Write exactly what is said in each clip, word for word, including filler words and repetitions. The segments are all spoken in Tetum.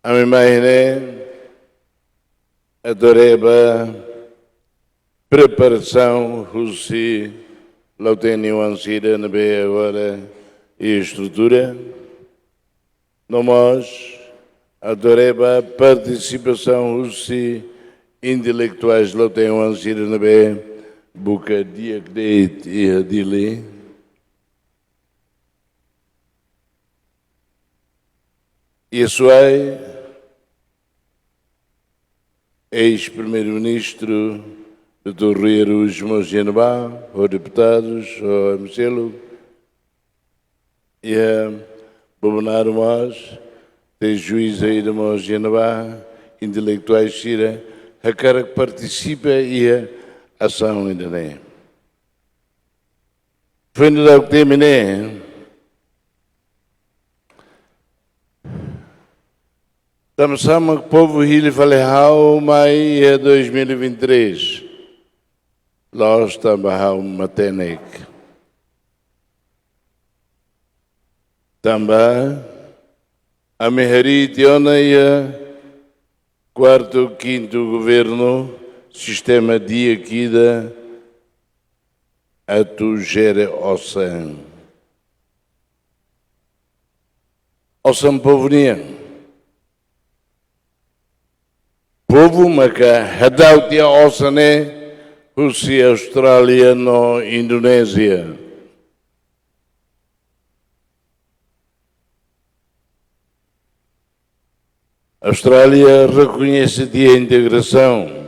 Ami mai ne'e atu haree ba preparasaun husi lautém-oan sira ne'ebé agora iha estrutura. No mós atu haree ba partisipasaun husi intelektuais lautém-oan sira ne'ebé buka di'ak de'it iha Dili. Iha Suai, eis-Primeiru-Ministru, doutór Rui Araújo mós iha ne'ebá, ho deputadus, ho M C L U. Iha Bobonaro mós, iha juiz ida mós iha ne'ebá, intelektuais sira, hakarak partisipa iha asaun ida-ne'e. Foin daudauk temi ne'e, tanbasá mak povu hili fali ha'u mai iha dois mil e vinte e três? La'ós tanba ha'u matenek. Tanba ami harii tiha ona iha kuartu, kintu governu, sistema di'ak ida atu jere osan. Osan povu nian. Povu maka hadau tiha osan ne'e husi Austrália no Indonézia. Austrália rekoñese tiha integrasaun.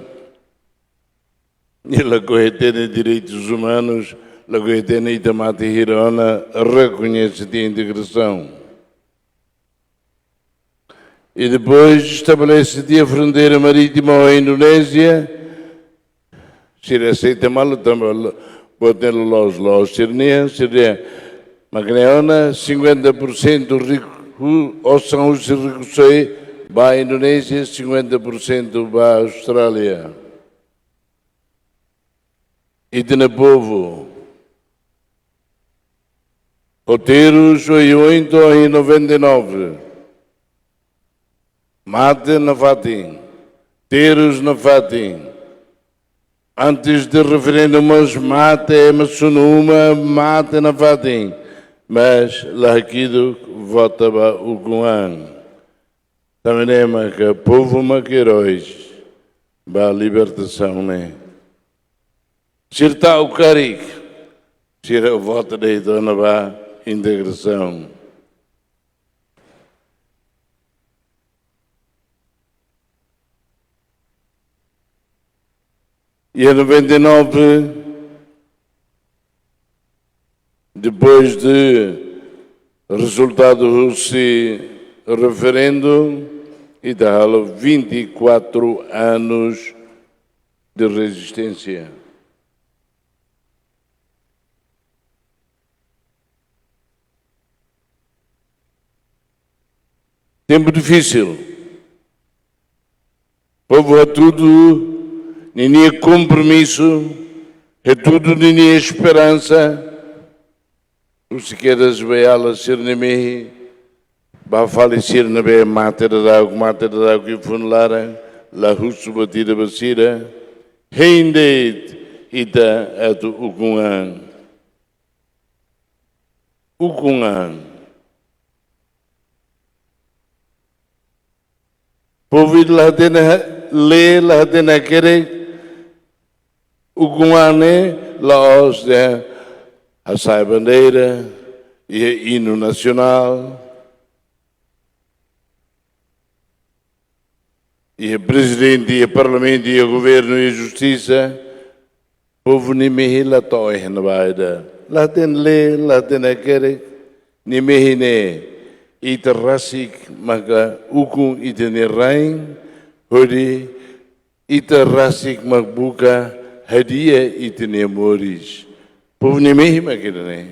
I lakohi hatene direitus umanus, lakohi hatene ita mate hira ona, rekoñese tiha integrasaun. I depois estabelese tiha fronteira marítima ho Indonézia. Sira aseita malu tanba la-, buat ne'e loloos, loloos sira-nian, sira-nian. Mak ne'e ona, cinquenta por cento riku-, osan husi rikusoin ba Indonézia, cinquenta por cento ba Austrália. Ita-nia povu, ho terus oioin to'o noventa e nove, mate nafatin, terus nafatin. Antes de referendu mós mate, ema sunu uma, mate nafatin. Mas la hakiduk, vota ba ukun an. Tanba ne'e maka povu maka eróis ba libertasaun ne'e. Sira ta'uk karik, sira vota de'it ona ba integrasaun. Iha noventa e nove, depois de rezultadu husi referendu, ita halo vinte e quatro anos de resistência. Tempu difisil. Povu hatudu ninia kompromisu, hatudu ninia esperansa. Husi kedas ba iha sira-nia mehi, ba fali sira ne'ebé mate daudauk, mate daudauk iha funu laran, la husu buat ida ba sira. Hein de'it ita atu ukun an. Ukun an. Povu ida la hatene ha-, lee, la hatene hakerek, ukun an ne'e la'ós dehan hasa'e bandeira, iha inu nasionál, iha prezidente, iha parlamentu, iha governu, iha justisa, povu nia mehi la to'o iha ne'ebá ida. La hatene lee, la hatene hakerek, nia mehi ne'e ita rasik maka ukun ita-nia rain, hodi ita rasik mak buka hadi'a ita-nia moris. Povu nia mehi mak ida-ne'e.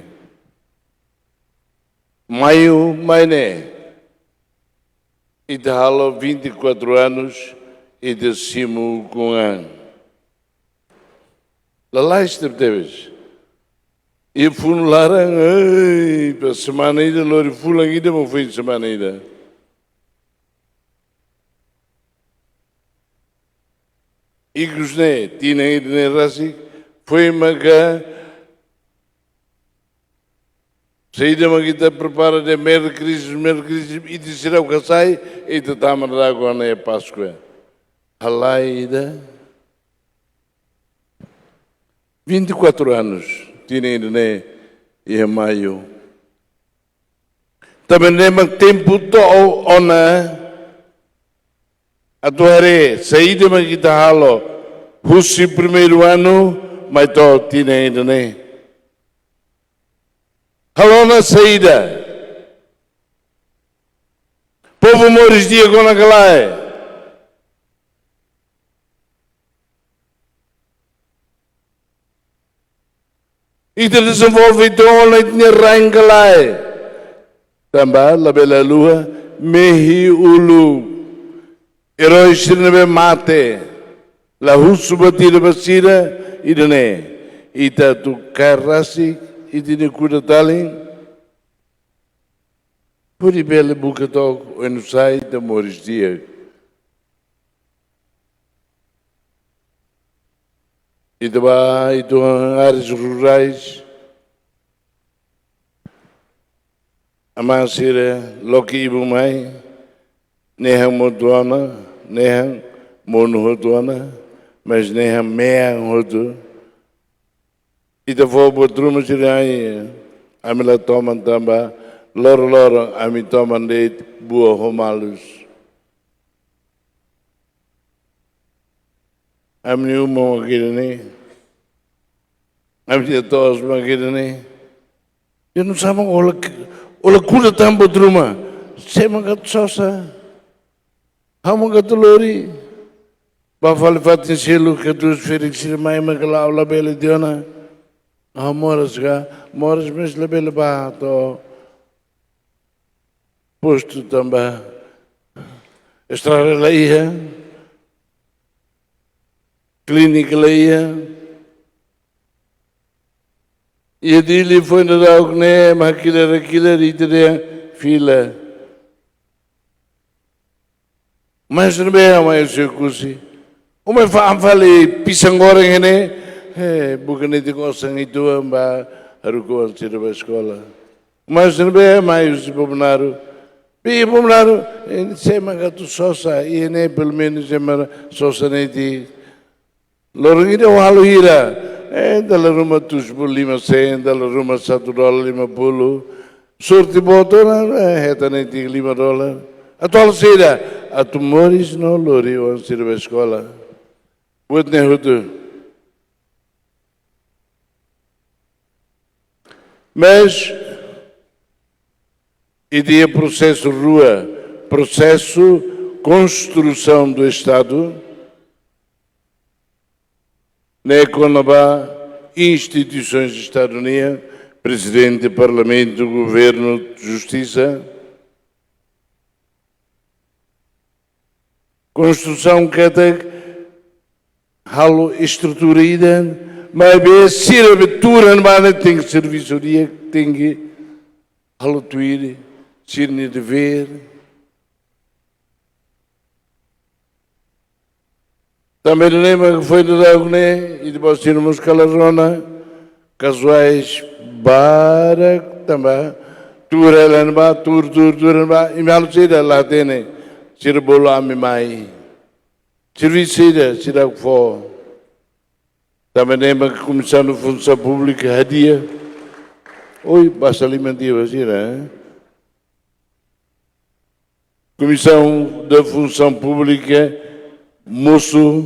Maiu mai ne'e, ita halo vinte e quatro anos, ita simu ukun an. Lalais tebetebes. Iha funu laran, ei, ba semana ida, lori fulan ida, mak foin semana ida. ikus ne'e, tinan ida-ne'e rasik, foin maka saida mak ita prepara de'it Merry Christmas, Merry Christmas, ita seidauk hasai, ita tama daudaun ona iha Páskua. Halai ida, vinte e quatro anos, tinan ida-ne'e iha Maiu. Tanba ne'e mak tempu to'o ona atu haree saida mak ita halo husi primeiru anu mai to'o tinan ida-ne'e. Halo ona saida? Povu moris di'ak ona ka lae? Ita dezenvolve ita-nia rain ka lae? Tanba labele haluha, mehi uluk erói sira ne'ebé mate, la husu batida ba sira, ida-ne'e ita atu kaer rasik ita-nia kuda-talin, hodi bele buka took oinsá ita moris di'ak. Ita bá, ita áreas rurais, amá sira loke ibun mai, nehan monu hotu ona, nehan monu hotu ona, mas nehan mean hotu. Ita fó buat ruma sira, ai, ami la toman tanba loroloron ami toman de'it buah ho malus. Ami-nia uma mak ida-ne'e. Ami-nia to'os mak ida-ne'e. Ita nusá mak hola, hola kuda tan buat ruma. Sé mak atu sosa? Ha'u mak atu lori? Bá fali fatin seluk, katuas ferik sira mai mak ha'u labele tiha ona. Ha'u moras ka, moras, mas labele bá to'o postu tanba estrada la iha, klínika la iha. Iha Dili foin daudauk ne'e, mak hakilar, hakilar, ita dehan fila. Mas ne'ebé mai husi Oekusi? Uma fa-, fali pisang goreng ne'e, eh, buka netik osan uitoan bá haruka oan sira bá eskola. Mas ne'ebé mai husi Bobonaro? Be Bobonaro, eh, sé mak atu sosa, iha ne'e pelumenus ema sosa netik. Loron ida halo hira, eh, dala ruma tujuh puluh lima sen, dala ruma satu dolar lima puluh. Sorte boot ona, eh, hetan netik lima dolar. Atu halo saida? Atu moris no lori oan sira bá eskola. Buat ne'e hotu. Mas, ita iha prosesu rua, prosesu konstrusaun do Estadu, ne'e kona-ba instituisoens Estadu nian, Prezidente, Parlamentu, Governu, Justisa. Konstrusaun katak halo estrutura ida, maibé sira be tuur iha ne'ebá ne'e tenke servisu di'ak, tenke halo tuir sira-nia devér. Tanba ne'e mak foin daudauk ne'e, ita-boot sira mós kala rona, kazuais barak tanba tuur hela iha ne'ebá, tuur, tuur, tuur iha ne'ebá, imi halo saida la hatene, sira bolu ami mai. Servisu saida, seidauk fó. Tanba ne'e mak Komisaun Funsaun Públika hadi'a. Oi, basa liman tiha ba sira, eh? Komisaun da Funsaun Públika mosu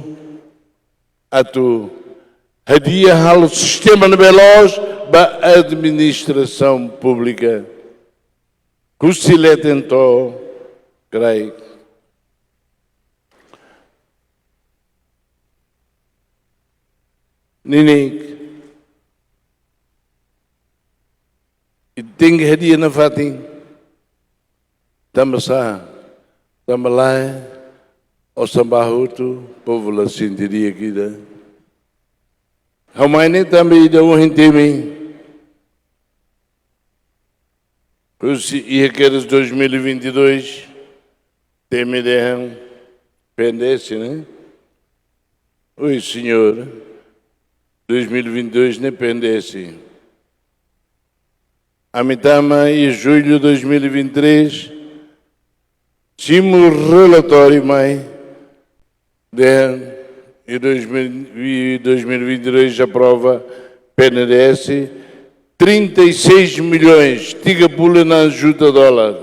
atu hadi'a halo sistema ne'ebé loos ba administrasaun públika. Husi leten to'o kraik. Neineik. Ita tenke hadi'a nafatin. Tanba sá, tanba lae, osan bá hotu, povu la sente di'ak ida. Ha'u mai ne'e tanba ida ohin temi. Husi iha kedas dois mil e vinte e dois, temi dehan P N D S, ne'e? Oi, senhor. Dois mil e vinte e dois ne'e P N D S. Ami tama iha jullu dois mil e vinte e três, simu relatóriu mai, dehan iha dois mil, iha dois mil e vinte e dois aprova P N D S trinta e seis milhões, tiga puluh enam juta dólar.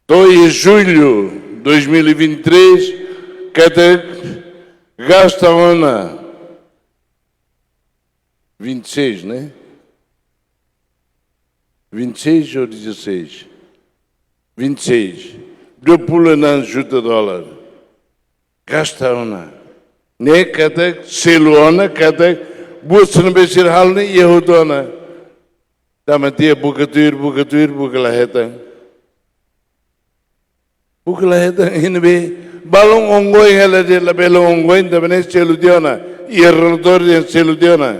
To'o iha jullu dois mil e vinte e três, katak gasta ona vinte e seis, né? Vinte e seis ou dezasseis? Vinte e seis. Dua puluh enam juta dólar. Gasta ona. Ne'e katak selu ona, katak buat sira ne'ebé sira halo ne'e iha hotu ona. Tanba tiha buka tuir, buka tuir, buka la hetan. Buka la hetan iha ne'ebé balun ongoing hela de'it, labele ongoing, tanba ne'e selu tiha ona. Iha relatóriu dehan selu tiha ona.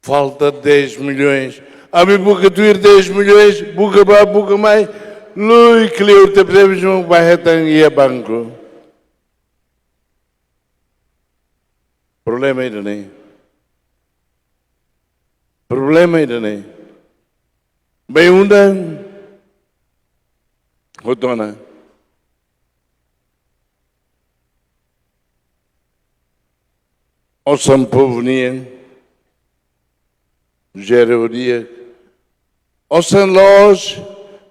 Falta dez milhões. Ami buka tuir dez milhões, buka bá, buka mai. Lui kleur tebes tebes mak bá hetan iha banku. Problema ida-ne'e. Problema ida-ne'e. Baibain hotu ona. Osan povu nian, jere ho di'ak. Osan la'ós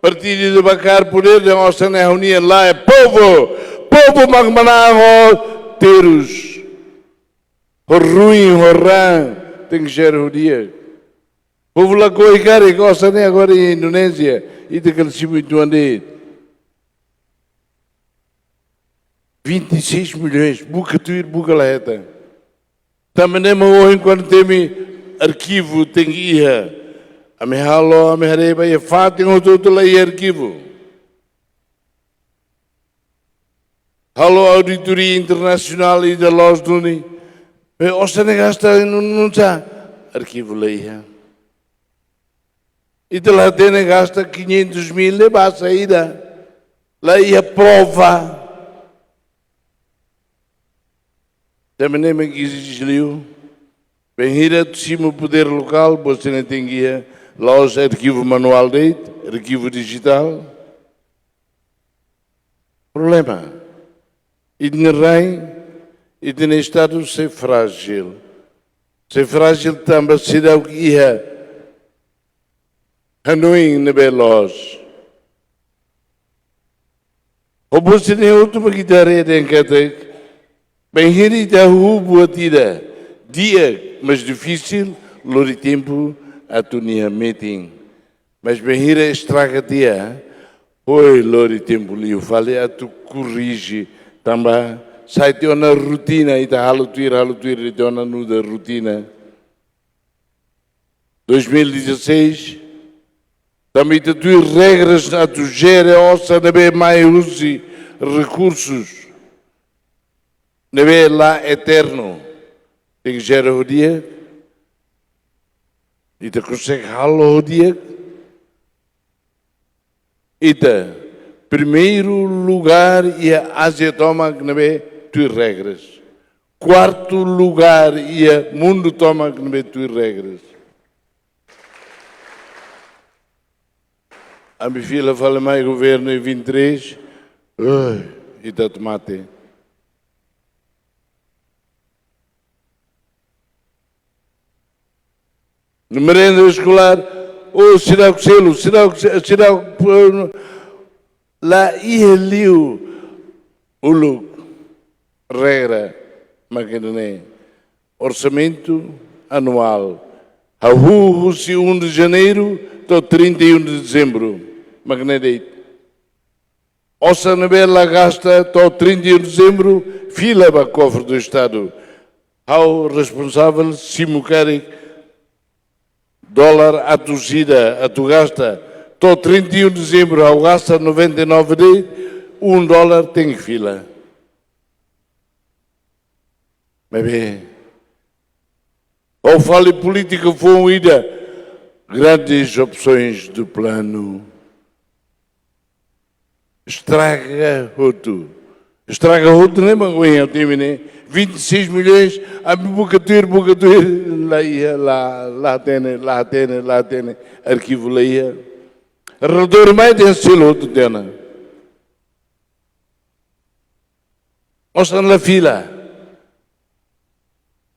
partidu ida barak podér dehan osan ne'e ha'u-nian, lae, povu. Povu mak manán ho terus, ho ruin, ho raan, tenke jere ho di'ak. Povu lakohi karik, osan ne'e agora iha Indonézia, ita kala simu uitoan de'it. Vinte e seis milhões, buka tuir, buka la hetan. Tanba ne'e mak ohin kuandu temi arkivu tenke iha. Ami halo, ami haree ba iha fatin hotu-hotu la iha arkivu. Halo auditoria internasionál ida loos duni. Be osan ne'e gasta nunsa, arkivu la iha. Ita la hatene gasta quinhentos mil ne'e ba saida. La iha prova. Tanba ne'e mak ezije liu. Bainhira atu simu podér lokál, buat sira-ne'e tenke iha, la'ós arkivu manuál de'it, arkivu dijitál. Problema. Ita-nia rain, ita-nia Estadu sei frájil. Sei frájil tanba seidauk iha hanoin ne'ebé loos. Ho buat sira-ne'e hotu mak ita haree dehan katak, bainhira ita hahú buat ida di'ak, mas difisil, lori tempu atu nia metin. Mas bainhira estraga tiha, hoi, lori tempu liu fali atu korrije, tanba sai tiha ona rutina, ita halo tuir, halo tuir, ita ona nu'udar rutina. Dois mil e dezasseis, tanba ita tuir regras atu jere osan ne'ebé mai husi rekursus ne'ebé la eternu. Tenke jere ho di'ak, ita konsege halo ho di'ak. Ita primeiru lugár iha Ázia tomak ne'ebé tuir regras. Kuartu lugár iha mundu tomak ne'ebé tuir regras. Ami fila fali mai governu iha vinte e três, ui, ita atu mate. Merenda eskolár, o seidauk selu, seidauk, seidauk, eh, la iha liu uluk regra mak ne'e. Orsamentu anuál. Hahú husi um de Janeiro to'o trinta e um de Dezembro. Mak ne'e de'it. Osan ne'ebé la gasta to'o trinta e um de Dezembro, fila ba kofre do Estadu. Ha'u responsavel simu karik dólar atus ida atu gasta. To'o trinta e um de Dezembro, ha'u gasta noventa e nove de'it, um dólar tenke fila. Maibé, ha'u fali polítika foun ida, grandes opções do plano. Estraga hotu. Estraga hotu ne'e mak ohin ha'u temi ne'e. Vinte e seis milhões, ami buka tuir, buka tuir, la iha, la, la hatene, la hatene, la hatene, arkivu la iha. Relatóriu mai dehan selu hotu tiha ona. Osan la fila.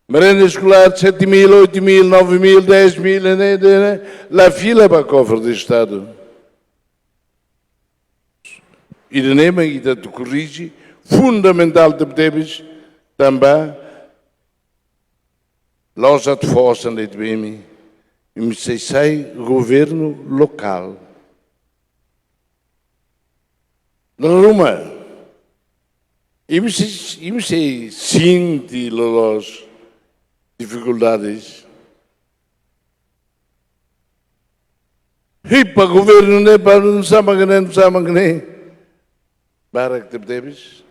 Merenda escolar, sete mil, oito mil, nove mil, dez mil, ne'e, ne'e, ne'e, la fila ba kofre do Estado. Ida-ne'e mak ita atu korrije, fundamentál tebetebes, tanba la'ós atu fó osan de'it ba imi, imi sei sai governu lokál. Dala ruma, imi sei, imi sei sente loloos difikuldades. Hi'it ba governu ne'e, ba nusá mak ne'e, nusá mak ne'e. Barak tebetebes.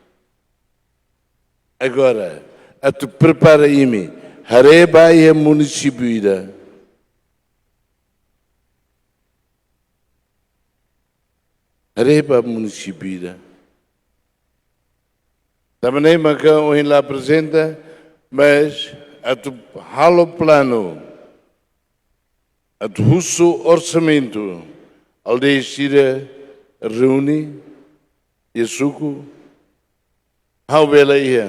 Agora, atu prepara imi, haree ba iha munisípiu ida. Haree ba munisípiu ida. Tanba ne'e maka ohin la aprezenta, mas atu halo planu, atu husu orsamentu, aldeia sira reúne, iha suku, ha'u bee la iha,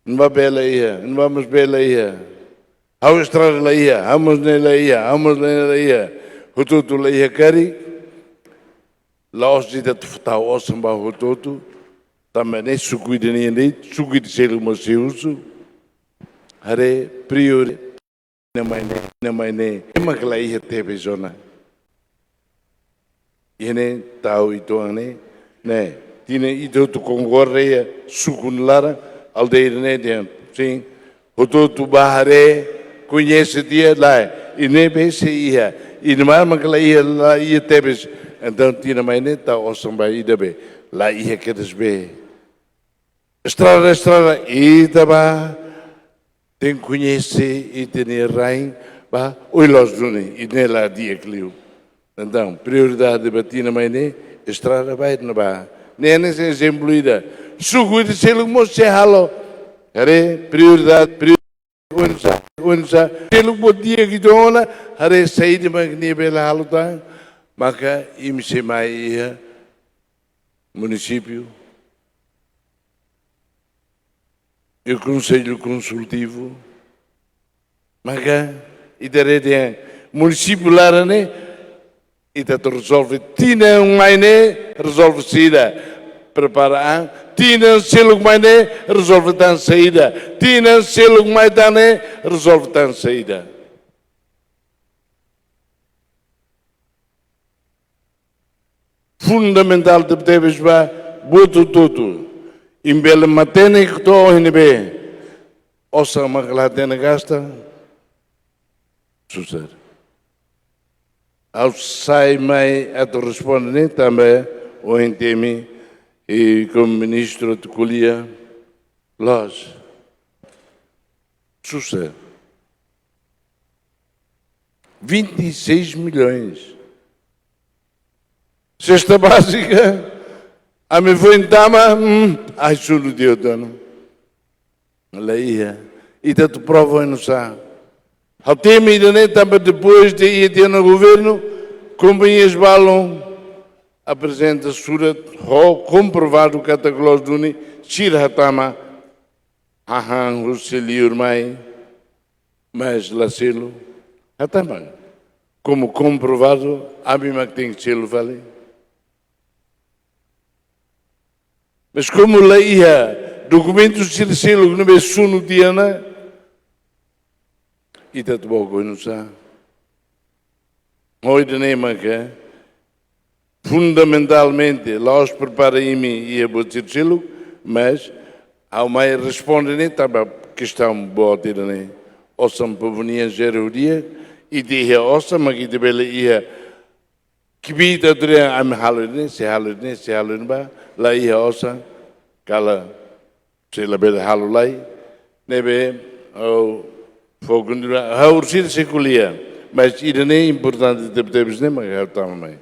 imi-boot bee la iha, imi-boot mós bee la iha, ha'u estrada la iha, ha'u mós ne'e la iha, ha'u mós ne'e la iha, hotu-hotu la iha karik, la'ós de'it atu tau osan ba hotu-hotu, tanba ne'e suku ida nian de'it, suku ida seluk mós sei husu, haree priori- Tinan mai ne'e, tinan mai ne'e, ema ke la iha tebes ona. Iha ne'e tau uitoan ne'e, ne'e, tinan ida hotu konkorda iha suku nia laran, aldeia ne'e dehan, sin, hotu-hotu bá haree, koñese tiha, lae, iha ne'ebé sei iha, iha ne'ebá mak la iha, la iha tebes, entaun tinan mai ne'e tau osan ba ida be, la iha kedas be. Estrada, estrada, ita bá, tenke koñese ita-nia rain, bá, oin loos duni, ida-ne'e la di'ak liu. Entaun, prioridade ba tinan mai ne'e, estrada bá, ita-nia bá. Ne'e, ne'e ezemplu ida. Suku ida seluk mós sei halo. Haree, prioridade, priori-, oinsá, oinsá. Seluk boot di'ak uitoan ona, haree saida mak nia bele halo tan. Maka, imi sei mai iha munisípiu, iha Konsellu Konsultivu, maka ita haree dehan munisípiu laran ne'e, ita atu rezolve tinan mai ne'e, rezolve saida, prepara an, tinan seluk mai ne'e, rezolve tan saida, tinan seluk mai tan ne'e, rezolve tan saida. Fundamentál tebetebes ba buat hotu-hotu. Imi bele matenek to'o iha ne'ebé. Osan mak la hatene gasta. Susar. Ha'u sai mai atu responde ne'e tanba ohin temi, i komu ministru atu ko'alia, loos. Susar. Vinte e seis milhões. Sesta básica, ami foin tama, hum, ai, sulu dia dona. La iha. Ita atu prova oinsá. Ha'u temi ida-ne'e tanba depois de iha tiha ona governu, kompañias balun aprezenta surat ho komprovadu katak loos duni sira hatama hahán husi liur mai, mas la selu. Hatama, komu komprovadu, ami mak tenke selu fali. Mas komu la iha dokumentu sira seluk ne'ebé sunu tiha ona, ita atu bá oinsá. Ho ida-ne'e maka fundamentalmente, la'ós prepara imi iha buat sira seluk, mas ha'u mai responde ne'e tanba kestaun boot ida-ne'e. Osan povu nian jere hodi, ita iha osan mak ita bele iha kbiit atu dehan ami halo ne'e, sei halo ne'e, sei halo ne'ebá, la iha osan, kala sei la bele halo lai, ne'ebé, ha'u fó kontinua, ha'u orsida sei ko'alia, mas ida-ne'e importante tebetebes ne'e mak ha'u tama mai.